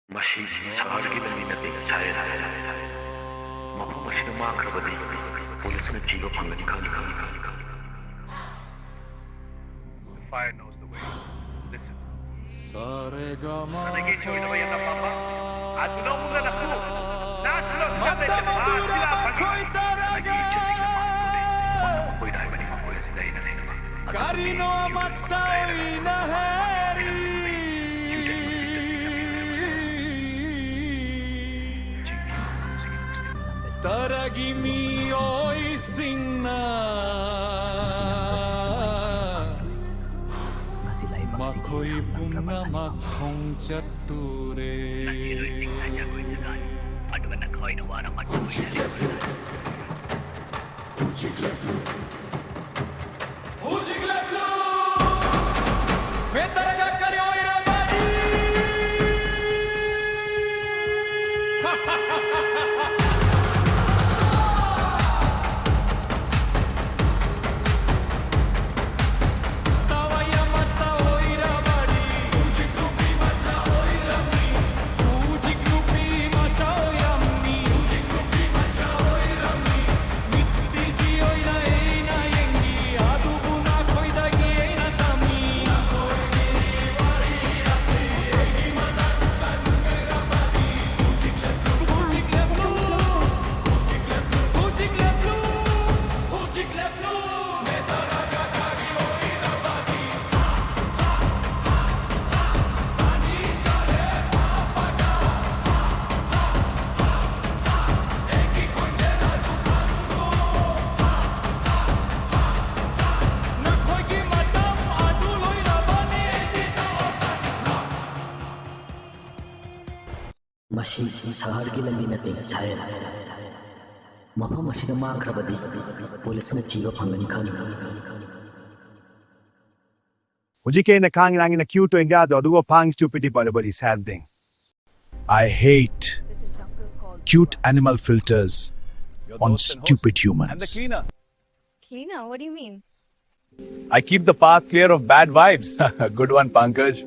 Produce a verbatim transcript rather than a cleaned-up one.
ꯃꯁꯤ ꯁꯍꯔꯒꯤ ꯂꯝꯕꯤ ꯅꯠꯇꯦ, ꯁꯍꯔ꯫ ꯃꯐꯝ ꯑꯁꯤꯗ ꯃꯥꯡꯈ꯭ꯔꯕꯗꯤ ꯄꯨꯂꯤꯁꯅ ꯊꯤꯕ ꯐꯪꯒꯅꯤ ꯈꯪꯏ, ꯈꯪꯏ, ꯈꯪꯏ, ꯈꯪꯏ꯫ The fire knows the way. Listen. ꯅ ꯅꯒꯤ ꯆꯣꯏꯗꯕ ꯌꯥꯝꯅ ꯄꯥꯝꯕ꯫ ꯑꯗꯨꯅ ꯎꯅ ꯅꯈꯨ꯫ ꯅꯥ ꯊꯨꯅ ꯃꯇꯝ ꯑꯗꯨꯗ ꯃꯈꯣꯏ ꯇꯔꯥꯒ ꯀꯔꯤꯅꯣ ꯑꯃꯠꯇ ꯑꯩꯅ ꯍꯥꯏꯔꯤ꯫ ꯇꯔꯥꯒꯤ ꯃꯤꯑꯣꯏꯁꯤꯡꯅ ꯃꯈꯣꯏ ꯄꯨꯝꯅꯃꯛ ꯈꯣꯡꯆꯠ ꯇꯨꯔꯦ꯫ ꯑꯗꯨꯒ ꯅꯈꯣꯏꯅ ꯋꯥꯔꯝꯕ ꯃꯁꯤ ꯁꯍꯔꯒꯤ ꯂꯝꯕꯤ ꯅꯠꯇꯦ, ꯁꯍꯔ꯫ ꯃꯐꯝ ꯑꯁꯤꯗ ꯃꯥꯡꯈ꯭ꯔꯕꯗꯤ ꯄꯨꯂꯤꯁꯅ ꯊꯤꯕ ꯐꯪꯒꯅꯤ ꯈꯪꯏ꯫ ꯍꯧꯖꯤꯛꯀꯤ ꯑꯩꯅ ꯈꯥꯡꯉꯤ ꯅꯪꯒꯤꯅ cute ꯑꯣꯏꯅ ꯌꯥꯗꯣ ꯑꯗꯨꯒ ꯐꯥꯡ stupid ꯕꯔꯕꯔꯤ ꯁꯥꯗꯤꯡ꯫ I hate cute animal filters on stupid humans. Cleaner, what do you mean? I keep the path clear of bad vibes. Good one, Pankaj.